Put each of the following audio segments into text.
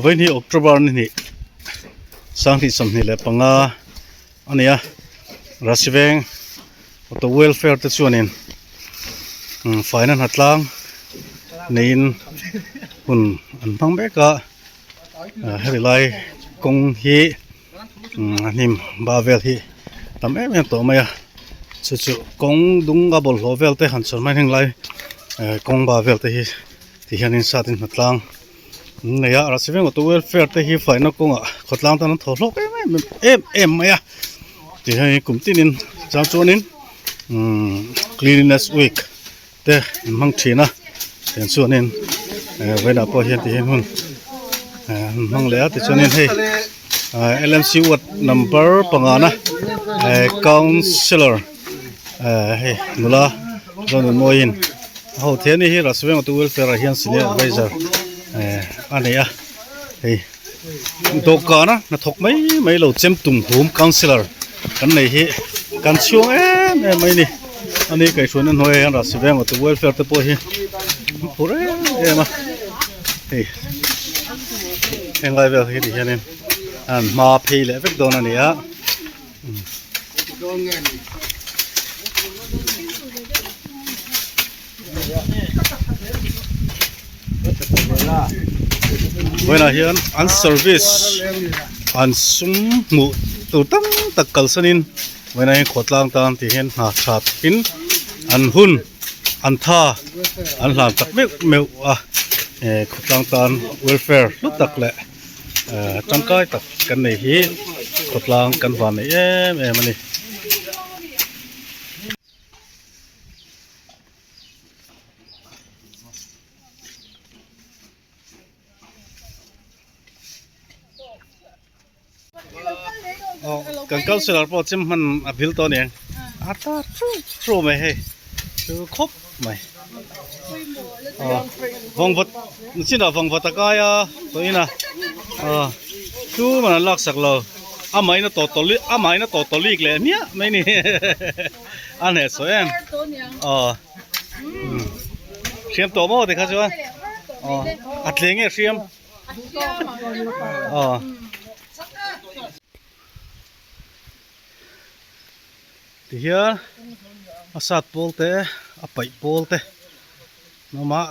Vawiin hi October ni hnih 2025 a ni a Rasiveng auto welfare te chuanin faina hnatlang neiin hun an hmang mek a heti lai kawng hi a hnim ba vel hi tam em em tawh mai a chu chu kawng dung a bawlhhlawh vel te han chawr mai heng lai kawng ba vel te hi ti hianin sat in hnatlang an nei a Rasivenga auto welfare te hi faina kawngah khawtlang tan an thaw hlawk em em em em mai a ti hian kum tinin chang chuanin umm cleanliness week te an hmang thin a tiang chuanin vawiinah pawh hian tihian hun an hmang leh a tichuanin hei L M C ward number pangana councillor hei nula Zonunmawiin a ho thei a ni hi Rajveng Auto Welfare ah hian senior advisor a nei a hei dawhkana hnathawk mai mai lo chem tum hum councillor kan nei hi kan chhuang em em mai a ni ani kaihhruaina hnuaiah hian Rajveng Auto Welfare te pawh hi an phur em em a hei henglai vel hi ti hianin an hma phei leh vek dawn a ni a. Vawiinah hian an service an sum hmuh tur tam tak kalsanin vawiinah hian khawtlang tan tih hian hna tha takin an hun an tha an hlan tak meuh meuh a khawtlang tan welfare hlu tak leh. tangkai tak kan nei hi khawtlang kan van nei em em a ni. Kan councillor pawh chem hman a vil tawh a ni ang a tar chu chu mai hei chu khawp mai vawngvat chinah vawngvat a kai a tawh in a chu man an lak sak lo amahin a tawt tawlh amahin a tawt tawlh lik leh hmiah mai a ni a hnehsawh em aw hriam tawh maw tikha chuan aw a tle nge hriam aw. Tihian a sat pawl te a paih pawl te hnawmah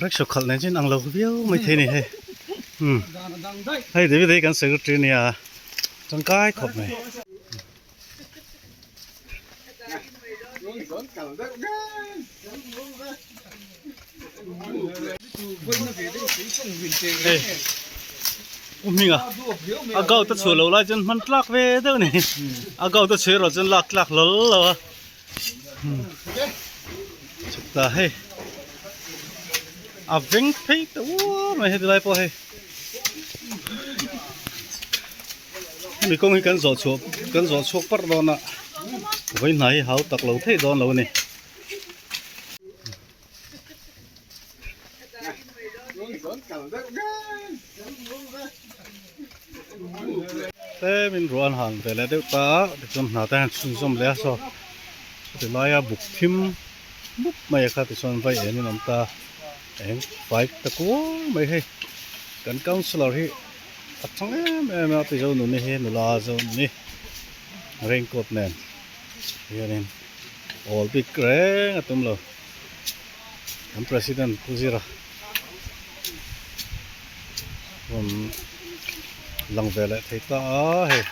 rickshaw khalh nen chuan ang lo viau mai thei a ni hei umm hei David hi kan secretary a nia tangkai khawp mai. Hei u hminga a gout a chhuah loh lai chuan hman tlak ve deuh a ni a gout a chhuah erawh chuan lak tlak hlawl lo a chutah hei a veng phei ta uar mai heti lai pawh hei. Hemi kawng hi kan zawh chhuah kan zawh chhuak parh dawn a vawi hna hi hau tak lo thei dawn lo a ni. Tlemin ruah an han ve leh deuh ta a tichuan hna te an chhunzawm leh a saw chutih laia buk thim mup mai a kha tichuan vai en in awm ta eng bike ta kual mai hei kan councillor hi a chang em em a ti zo nuni hi nula zo nuni raincoat nen hianin awl bik reng a tum lo kan president pu zira rawn lang ve leh thei ta a hei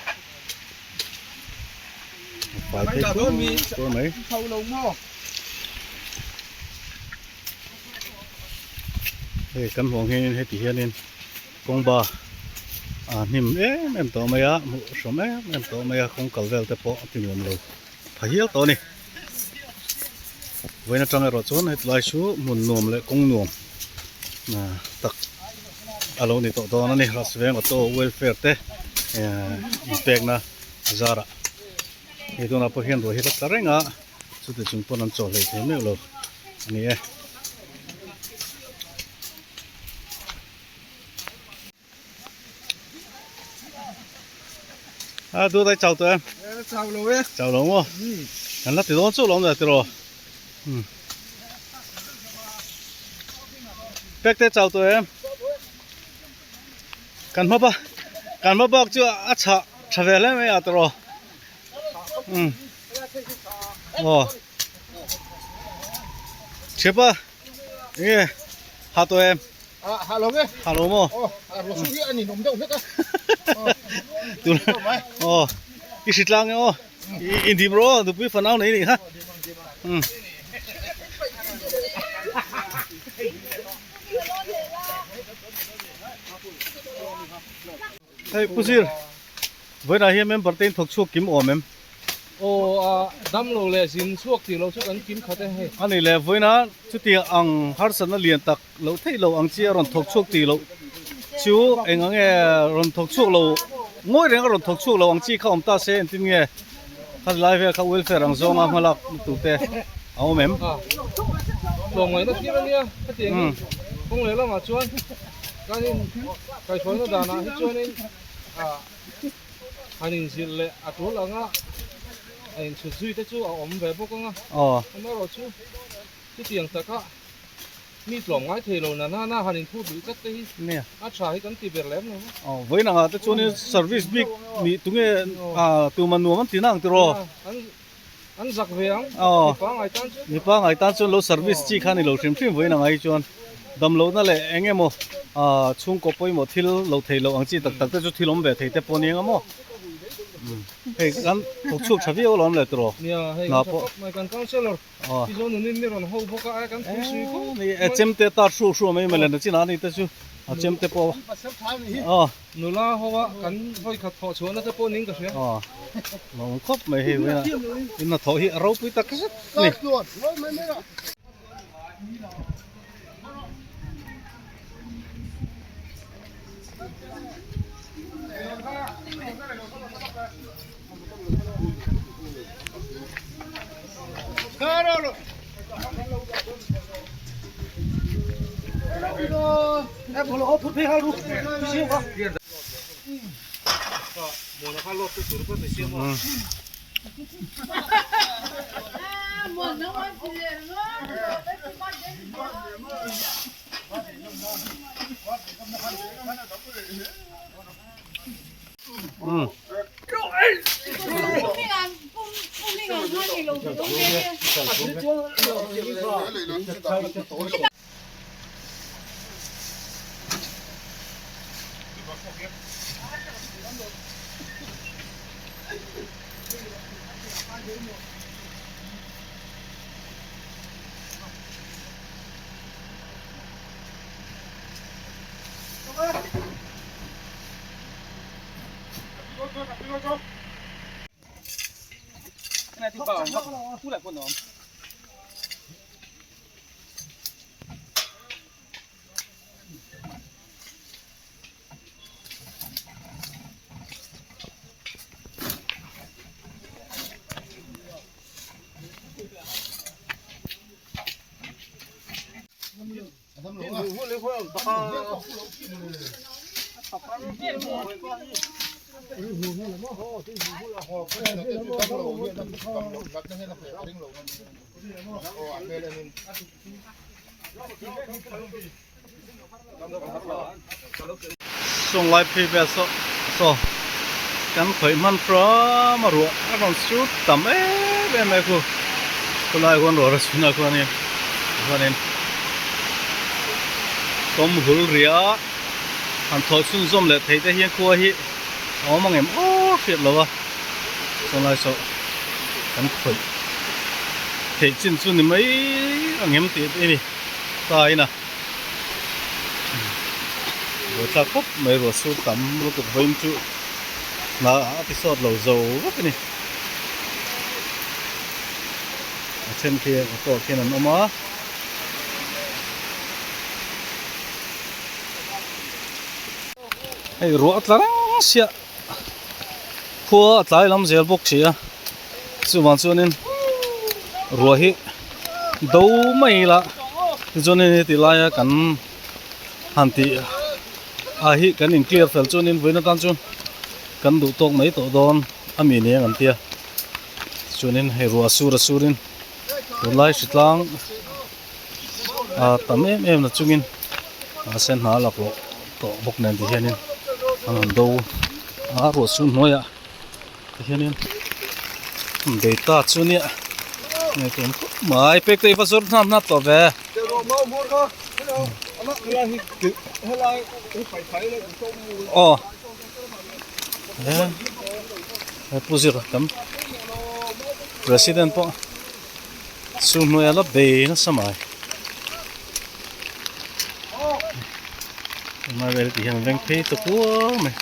fai phei kur mai. Hei kan hmuh ang hianin heti hianin kawngba a hnim em em tawh mai a hmuh hrawm em em tawh mai a kawng kal vel te pawh a ti nuam lo pha hial tawh a ni vawiin atang erawh chuan hetilai chu hmun nuam leh kawng nuam tak a lo ni tawh dawn a ni Rasveng auto welfare te inpekna zarah hei tunah pawh hian ruah hi la tla reng a. Chuti chung pawn an chaw hlei thei meuh lo a ni e. A dut ai chau tawh em? Chau lo e. Chau lo maw? Kan la ti dawn chu lawm le tiraw. Pek te chau tawh em? Kan hma bak kan hma bak chu a chhah tha ve hle mai a tawh umm aw thiapa enge ha tawh em? Ha lo nge? Ha lo maw? Aw a ruah chu hi a ninawm deuh hlek a. Aw i hri tlang e aw. I indim rawh aw nupui fanau nei nih kha. Umm. Hei Pu Zir, vawiinah hian member te in thawk chhuak kim awm em? Aw a damlo leh zin chhuak tih lo chu kan kim khat e hei. A nih leh vawiinah chutiang ang harsatna lian tak Lo theih lo ang chi a rawn thawk chhuak tih loh chu eng ang nge rawn thawk chhuak lo ngawi reng a rawn thawk chhuak lo ang chi kha awm ta se engtin nge kha lai vel kha welfare ang zawnga hma lak na tur te a awm em? Tlawmngaihna thil a nia hetiang hi kawng leh lamah chuan kan in kaihhruaina danah hi chuanin han inzilh leh a tul anga a inchhut zui te chu a awm ve bawk ang a amaherawhchu chutiang taka Mi tlawm ngai thei lo na nana han inphut luih tlat te hi a tha hi kan ti ber lem lo. Aw vawiin angah te chuanin service bik nih tunge tuma nuam an ti na ang tiraw? An zak ve ang mipa ngai tan chuan. Mipa ngai tan chuan lo service chi kha ni lo hrim hrim vawiin angah hi chuan damlohna leh eng emaw chhungkaw pawimawh thil lo thei loh ang chi tak tak te chu thil awm ve thei te pawh a ni ang a maw? Hei kan thawk chhuak tha viau alawm le tiraw? Nia hei kan tha khawp mai kan councellor Ti zo nunin mi rawn ho bawk a, ai kan pui sui khawp mai. Ni chemte tar hru hru mai mai le chin a ni te chu a chemte pawh a. Nula ho a kan vawi khat thawh chhuahna te pawh ning ka hria. Aw lawm khawp mai hei vawiin a in hnathawh hi a ropui tak zet a ni. Sawng lai phei vel saw saw kan khawih hman hram a ruah a rawn sur tam em em mai khu khawlai huan ruah a chhun ah khuanin chuanin tawm hul ria han thaw chhunzawm leh thei te hian khua hi a awm ang em aw hriat lo a chuanglai saw kan khawih theih chin chu ni mai ang em tih te hi ta in a buaithlak khawp mai ruah sur tam lutuk vawiin chu hna a ti sawt lo zo vek a ni a then khi auto ah khian an awm a. Hei ruah a tla reng siah khua a tlai lam zel bawk si a chuvang chuanin ruah hi do mai ila tichuanin heti laia kan han tih ah hi kan in clear fel chuanin vawiin atan chuan kan duh tawk mai tawh dawn a mi ni ang an tia tichuanin hei ruah a sur a surin tunlai hritlang ah tam em em na chungin. Mahse hna laklawh tawh bawk nen ti hianin an rawn do a ruah chu hnuaiah ti hianin bei ta chu nia ngaihtuah khawp mai pek te i va zawr hnap hnap tawh ve. Aw he pu zir kan president pawh chu hnuaia la bei nasa mai. Tunlai vel tih hian veng phei ta kuau mai.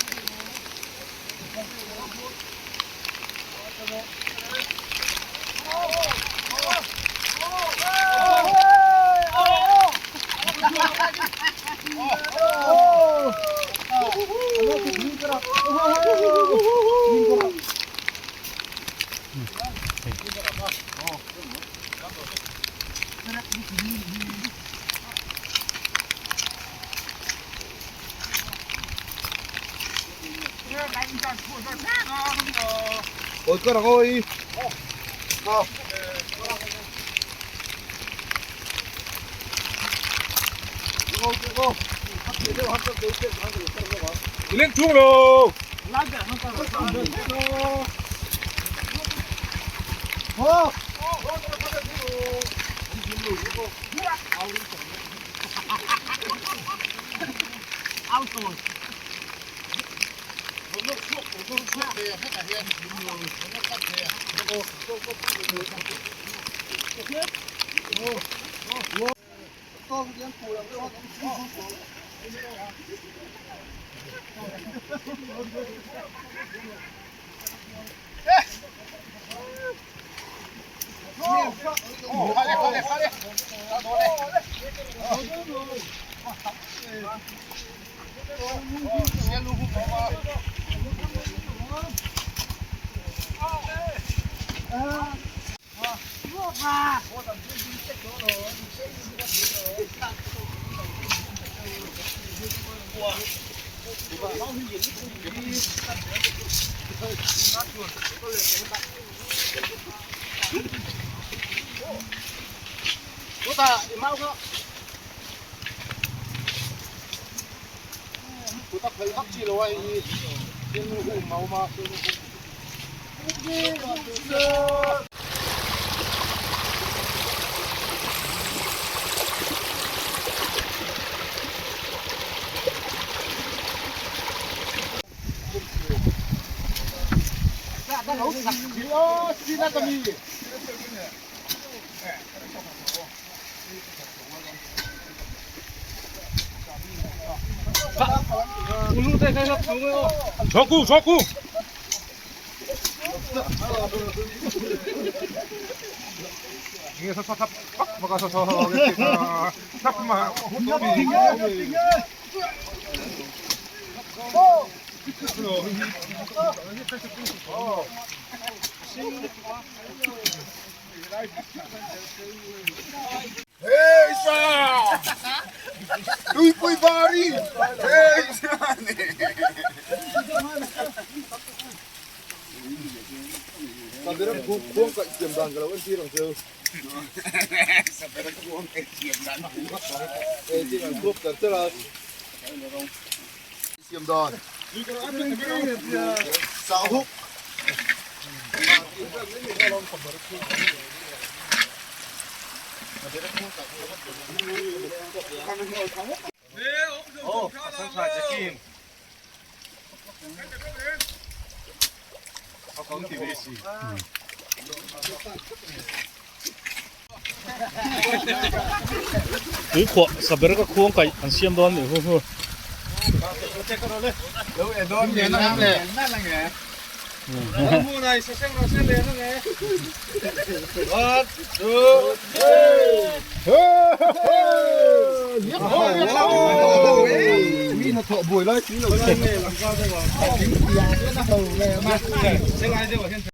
Tuikhuah saber ka khuang kaih an siam dawn nih hu hu.